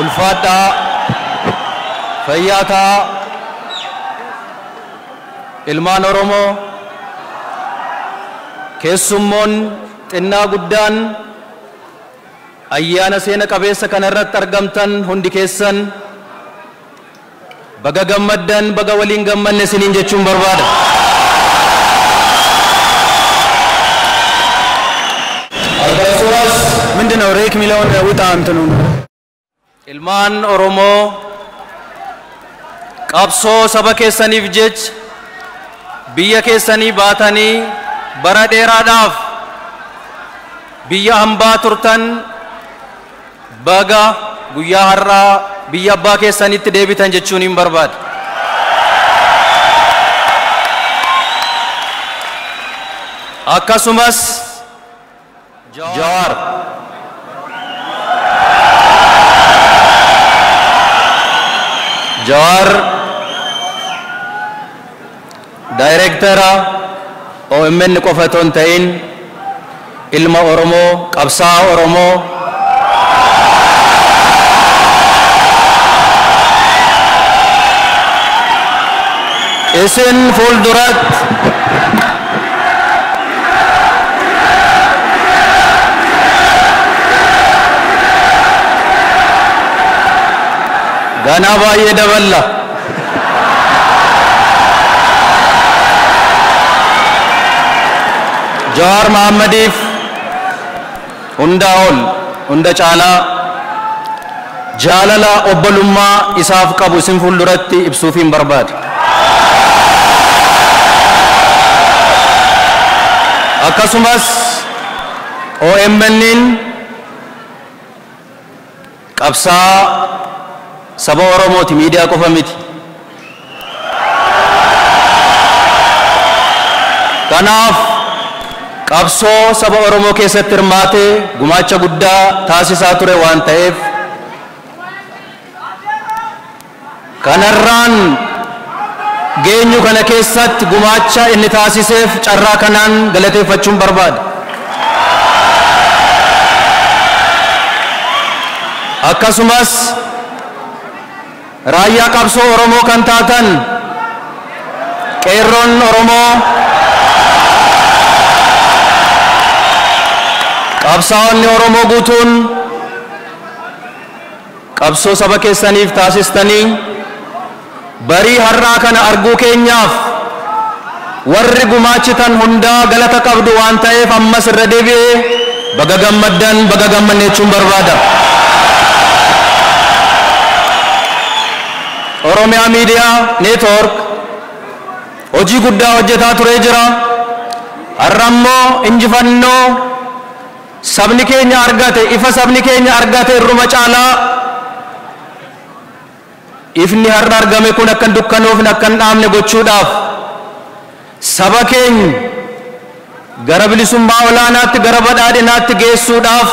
Ulfaadhaa, fayyaataa, ilmaan Oromoo, keessummoon xinnaa guddaan ayyaana seena qabeessa kana irratti argamtan hundi keessan baga gammaddan, baga waliin gammanne isiniin jechuun barbaada. ምንድነው ሬክ የሚለውን ውጣ እንትኑ Ilmaan Oromoo qabsoo saba keessaniif jecha biyya keessanii baatanii bara dheeraadhaaf biyya hambaa turtan baga guyyaa har'aa biyya abbaa keessanitti deebitan jechuun hin barbaada. Akkasumas Jawaar Jawaar daayireektara OMN qofa otoo hin ta'in ilma Oromoo, qabsaa'aa Oromoo, isin fuulduratti ganaa baay'ee daballa. Jawaar Mahaammadiif hundaa ol, hunda caalaa jaalala obbolummaa isaaf qabu isin fuulduratti ibsuuf hin barbaada. Akkasumas OMN'n qabsaa saba Oromooti, miidiyaa qofa miti. Kanaaf qabsoo saba Oromoo keessatti hirmaatee gumaacha guddaa taasisaa ture waan ta'eef kanarraan geenyu kana keessatti gumaacha inni taasiseef carraa kanaan galateeffachuun barbaada. Akkasumas raayyaa qabsoo Oromoo kan taatan qeerroon Oromoo, qabsaa'onni Oromoo guutuun qabsoo saba keessaniif taasistanii barii har'aa kana arguu keenyaaf warri gumaachitan hundaa galata qabdu waan ta'eef ammas irra deebi'ee baga gammaddan, baga gammanne jechuun barbaada. Oromiyaa Miidiyaa Neetwoork hojii guddaa hojjetaa turee jira. Har'a immoo injifannoo sabni keenya argate, ifa sabni keenya argate irruma caalaa ifni har'a argame kun akka hin dukkanoofne, akka hin dhaamne gochuudhaaf saba keenya gara bilisummaa olaanaatti, gara badhaadhinaatti geessuudhaaf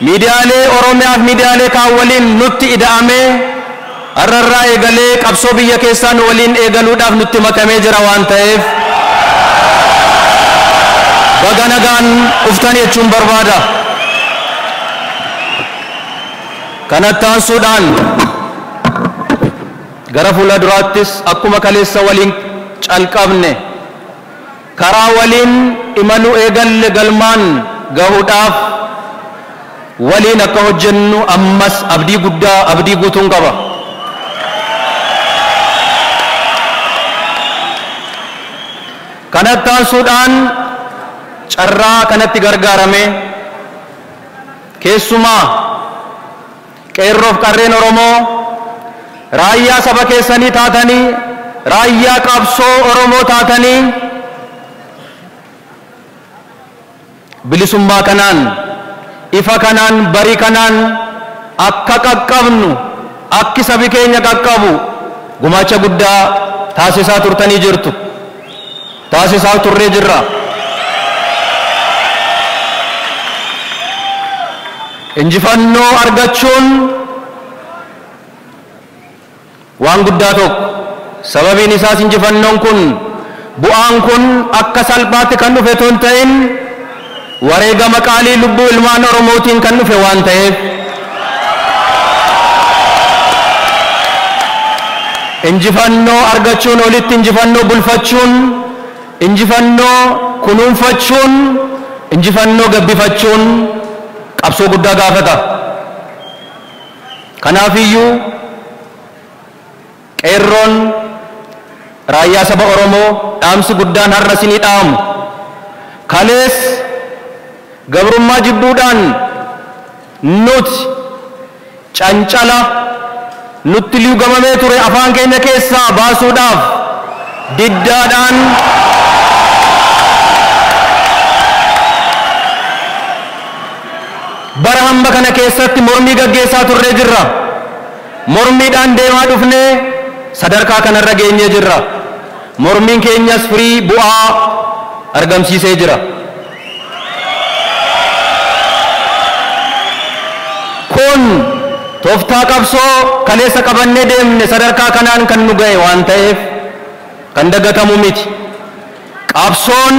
miidiyaalee Oromiyaa fi miidiyaalee kaan waliin nutti ida'amee har'arraa eegalee qabsoo biyya keessaa nu waliin eegaluudhaaf nutti makamee jira waan ta'eef baga nagaan dhuftan jechuun barbaada. Kanatti aansuudhaan gara fuula duraattis akkuma kaleessa waliin calqabne karaa waliin imaluu eegalle galmaan gahuudhaaf waliin akka hojjennu ammas abdii guddaa, abdii guutuun qaba. Kanatti aansuudhaan carraa kanatti gargaarame keessumaa qeerroof qarreen Oromoo raayyaa saba keessanii taatanii, raayyaa qabsoo Oromoo taatanii bilisummaa kanaan, ifa kanaan, barii kanaan akka qaqqabnu, akki sabi keenya qaqqabu gumaacha guddaa taasisaa turtanii jirtu. Taasisaa turree jirra. Injifannoo argachuun waan guddaa tokko. Sababiin isaas injifannoon kun, bu'aan kun akka salphaatti kan dhufe otoo hin ta'in wareegama qaalii lubbuu ilmaan Oromootiin kan dhufe waan ta'eef Injifannoo argachuun olitti injifannoo bulfachuun, injifannoo kunuunfachuun, injifannoo gabbifachuun qabsoo guddaa gaafata. Kanaafiyyuu qeerroon raayyaa saba Oromoo dhaamsi guddaan har'a isinii dhaamu. Kalees gabrummaa jibbuudhaan nuti cancala nutti luugamamee ture afaan keenya keessaa baasuudhaaf diddaadhaan bara hamba kana keessatti mormii gaggeessaa turree jirra. Mormiidhaan deemaa dhufnee sadarkaa kanarra geenyee jirra. Mormiin keenyas firii bu'aa argamsiisee jira. Kun tooftaa qabsoo kaleessa qabannee deemne sadarkaa kanaan kan nu ga'e waan ta'eef kan dagatamu miti. Qabsoon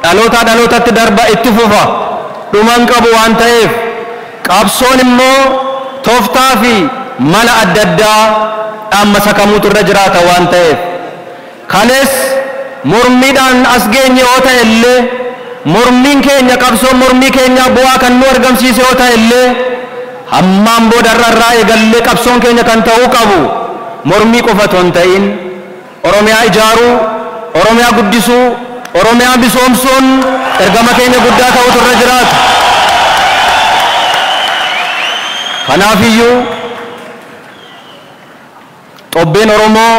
dhalootaa dhalootatti darba itti fufa dhuman qabu waan ta'eef qabsoon immoo tooftaa fi mala adda addaa dhaammasa kamuutu irra jiraata waan ta'eef kalees mormiidhaan as geenye yoo ta'e illee mormiin keenya qabsoon mormii keenyaa bu'aa kan nu argamsiise yoo ta'e illee hammaan booda irraa eegallee qabsoon keenya kan ta'uu qabu mormii qofa otoo hin ta'in Oromiyaa ijaaruu, Oromiyaa guddisuu, Oromiyaa misoomsuun ergama keenya guddaa ta'utu irra jiraata. Kanaafiyyuu xobbeen Oromoo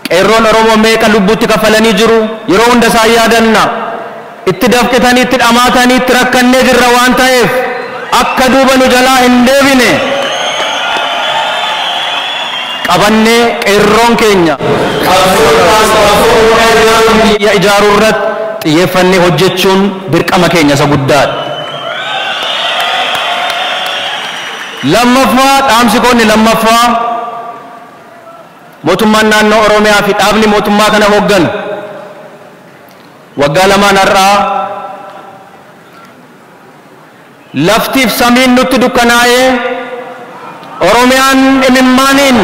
qeerroon Oromoo meeqa lubbuutti kaffalanii jiru yeroo hunda isaan yaadanna. Itti dafqitanii itti dhamaatanii itti rakkannee jirra waan ta'eef akka duuba nu jalaa hin deebine qabannee qeerroon keenya biyya ijaaruu irratti xiyyeeffannee hojjechuun dirqama keenya isa guddaadha. Lammaffaa dhaamsi koonni lammaffaa mootummaan naannoo Oromiyaa fi dhaabni mootummaa kana hoogganu waggaa lamaan har'aa laftiif samiin nutti dukkanaa'ee Oromiyaan imimmaaniin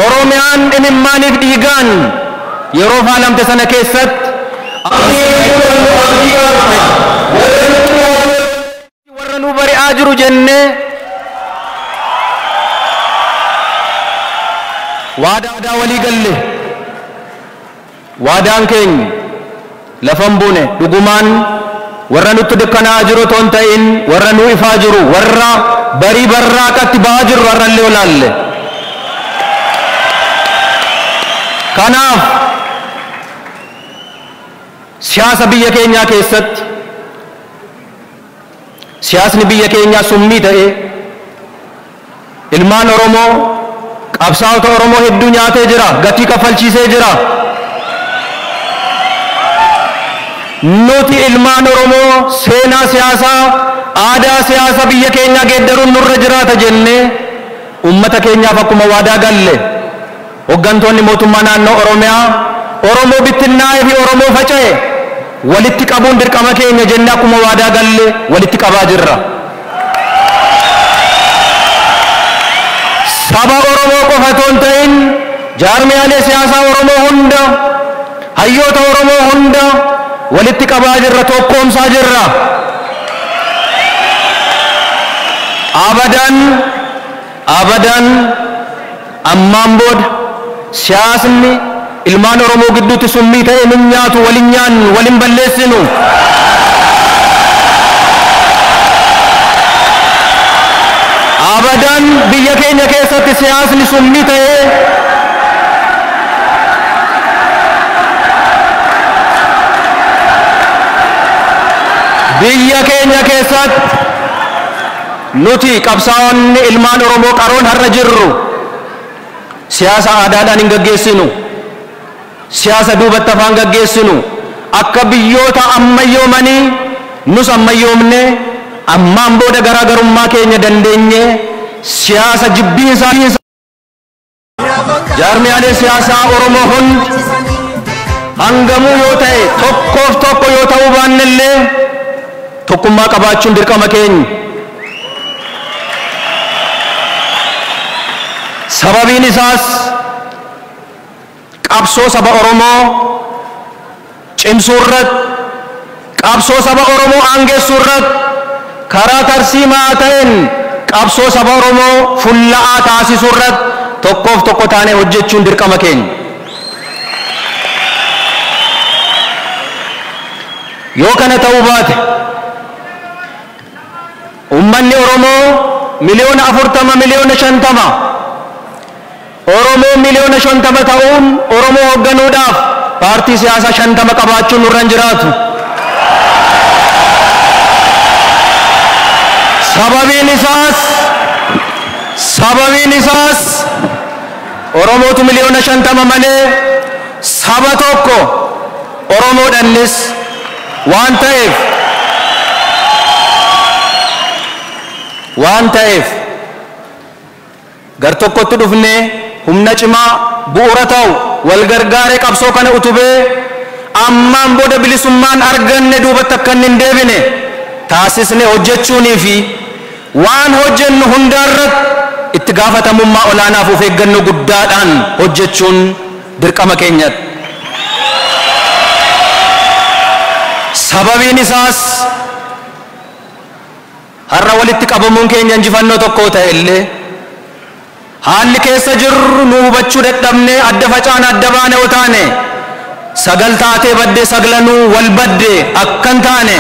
Oromiyaan imimmaaniif dhiigaan yeroo faalamte sana keessatti warra nu bari'aa jiru jennee waadaa walii galle. Waadaan keenya lafan buune dhugumaan warra nutti dukkanaa'aa jiru otoo hin ta'in warra nu ifaa jiru warra barii barraaqatti ba'aa jiru har'allee olaalle. Kanaaf siyaasa biyya keenyaa keessatti siyaasni biyya keenyaa summii ta'ee ilmaan Oromoo qabsaa'ota Oromoo hedduu nyaatee jira, gatii kaffalchiisee jira. Nuti ilmaan Oromoo seenaa siyaasaa, aadaa siyaasa biyya keenyaa geeddaruun nurra jiraata jennee uummata keenyaaf akkuma waadaa galle hooggantoonni mootummaa naannoo Oromiyaa Oromoo bittinnaa'ee fi Oromoo faca'e walitti qabuun dirqama keenya jennee akkuma waadaa galle walitti qabaa jirra. Saba Oromoo qofa otoo hin ta'in jaarmiyaalee siyaasaa Oromoo hunda, hayyoota Oromoo hunda walitti qabaa jirra, tokkoomsaa jirra. Abadan abadan ammaan booda siyaasni ilmaan Oromoo gidduutti summii ta'e nun nyaatu, walin nyaannu, walin balleessinu. Abadan biyya keenya keessatti siyaasni summii ta'e biyya keenya keessatti nuti qabsaa'onni ilmaan Oromoo qaroon har'a jirru siyaasa aadaadhaan hin gaggeessinu, siyaasa duubatti afaan gaggeessinu, akka biyyoota ammayyoomanii nus ammayyoomne ammaan booda garaagarummaa keenya dandeenye siyaasa jibbiinsaa jaarmiyaalee siyaasaa Oromoo hundi hangamuu yoo ta'e tokkoof tokko yoo ta'uu baannellee tokkummaa qabaachuun dirqama keenya. Sababiin isaas qabsoo saba Oromoo cimsuu irratti, qabsoo saba Oromoo aangeessuu irratti, karaa tarsiimaa ta'een qabsoo saba Oromoo fulla'aa taasisuu irratti tokkoof tokko taanee hojjechuun dirqama keenya. Yoo kana ta'uu baate ummanni Oromoo 40 miliyoona 50 miliyoona Oromoo 50 miliyoona ta'uun Oromoo hoogganuudhaaf paartii siyaasaa 50 qabaachuun nurra hin jiraatu. Sababiin isaas Oromootu 50 miliyoona malee saba tokko Oromoodhannis waan ta'eef gar tokkotti dhufnee humna cimaa bu'uura ta'u wal gargaaree qabsoo kana utubee ammaan booda bilisummaan arganne duubatti akka inni hin deebine taasisnee hojjechuunii fi waan hojjennu hundaarratti itti gaafatamummaa olaanaaf of eeggannoo guddaadhaan hojjechuun dirqama keenyatti. Sababiin isaas har'a walitti qabamuun keenya injifannoo tokko ta'e illee haalli keessa jirru nu hubachuu dadhabnee adda facaan adda baane yoo taane, sagal taatee baddee saglanuu wal badde akkan taane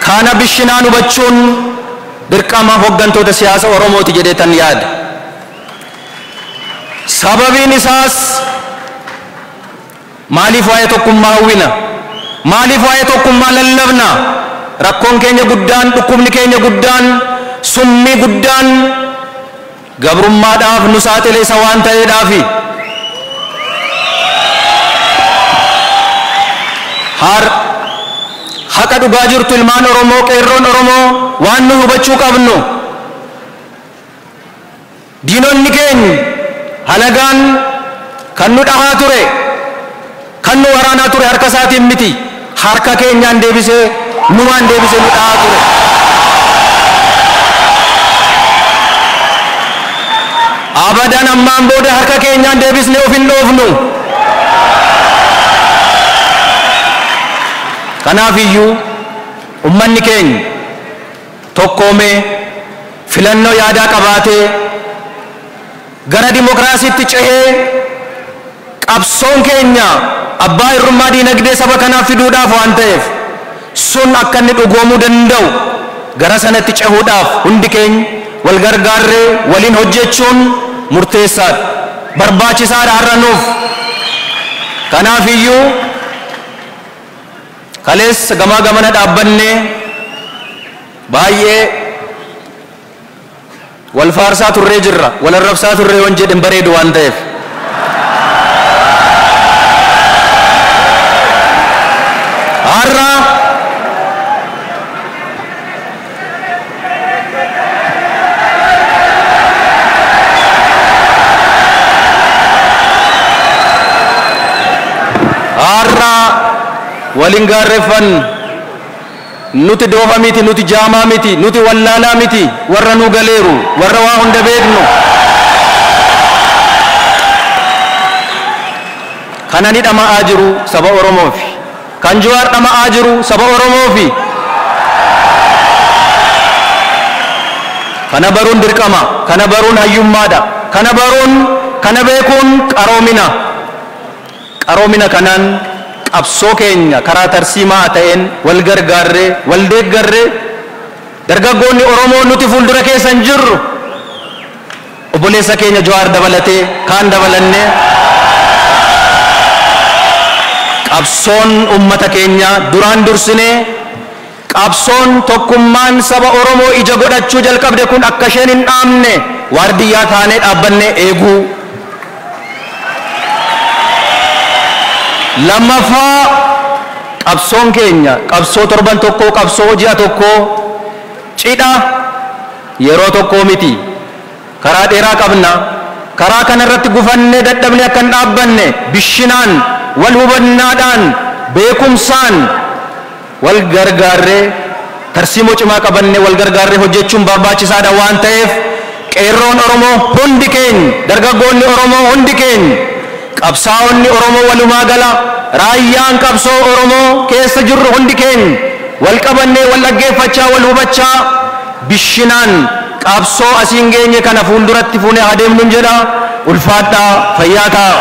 kana bishinaan hubachuun dirqama hoggantoota siyaasa Oromooti jedhee tan yaada. Sababiin isaas maaliif waa'ee tokkummaa hawwina? Maaliif waa'ee tokkummaa lallabna? Rakkoon keenya guddaan, dhukkubni keenya guddaan, summii guddaan gabrummaadhaaf nu saaxile isa waan ta'eedhaafi. Har haqa dhugaa jirtu ilmaan Oromoo, qeerroon Oromoo waan nu hubachuu qabnu, diinonni keenya halagaan kan nu dhahaa ture, kan nu waraanaa ture harka isaatiin miti, harka keenyaan deebisee, numaan deebisee nu dhahaa ture. Abadan ammaan booda harka keenyaan deebisnee of hin dhoofnu. Kanaaf iyyuu ummanni keenya tokkoomee filannoo yaadaa qabaatee gara dimokiraasiitti cehee qabsoon keenya abbaa irrummaa diinagdee saba kanaaf fiduudhaaf waan ta'eef, sun akka inni dhugoomuu danda'u gara sanatti cehuudhaaf hundi keenya wal gargaarree waliin hojjechuun murteessaadha. Barbaachisaadha har'a nuuf. Kanaaf iyyuu kaleessa gamaa gamana dhaabbannee baay'ee wal faarsaa turree jirra, wal arrabsaa turree waan jedhin bareedu waan ta'eef. Har'a har'a waliin gaarreeffan, nuti doofa miti, nuti jaamaa miti, nuti wallaalaa miti, warra nu galeeru, warra waa hunda beeknu. Kana ni dhama'aa jiru saba Oromoofi. Kan Jawaar dhama'aa jiru saba Oromoofi. Kana baruun dirqama, kana baruun hayyummaadha, kana baruun, kana beekuun qaroomina. Qaroomina kanaan qabsoo keenya karaa tarsiimaa ta'een wal gargaarree, wal deeggarree, dargaggoonni Oromoo nuti fuuldura keessan jirru obboleessa keenya Jawaar dabalatee kaan dabalannee qabsoon ummata keenya duraan dursinee qabsoon tokkummaan saba Oromoo ija godhachuu jalqabde kun akka isheen hin dhaamne waardiyyaa taanee dhaabbannee eeguu. Lammaffaa, qabsoon keenya qabsoo torban tokkoo, qabsoo ji'a tokkoo, cidha yeroo tokkoo miti. Karaa dheeraa qabna. Karaa kanarratti gufannee dadhabnee akka hin dhaabbanne bishinaan, wal hubannaadhaan, beekumsaan wal gargaarree Tarsiimoo cimaa qabannee wal gargaarree hojjechuun barbaachisaadha waan ta'eef, qeerroon Oromoo hundi keenya, dargaggoonni Oromoo hundi keenya, qabsaa'onni Oromoo walumaa gala, raayyaan qabsoo Oromoo keessa jirru hundi keenya wal qabannee, wal dhaggeeffachaa, wal hubachaa, bishinaan qabsoo asiin geenye kana fuulduratti fuunee adeemnuun jedha. Ulfaadhaa, fayyaa ta'a.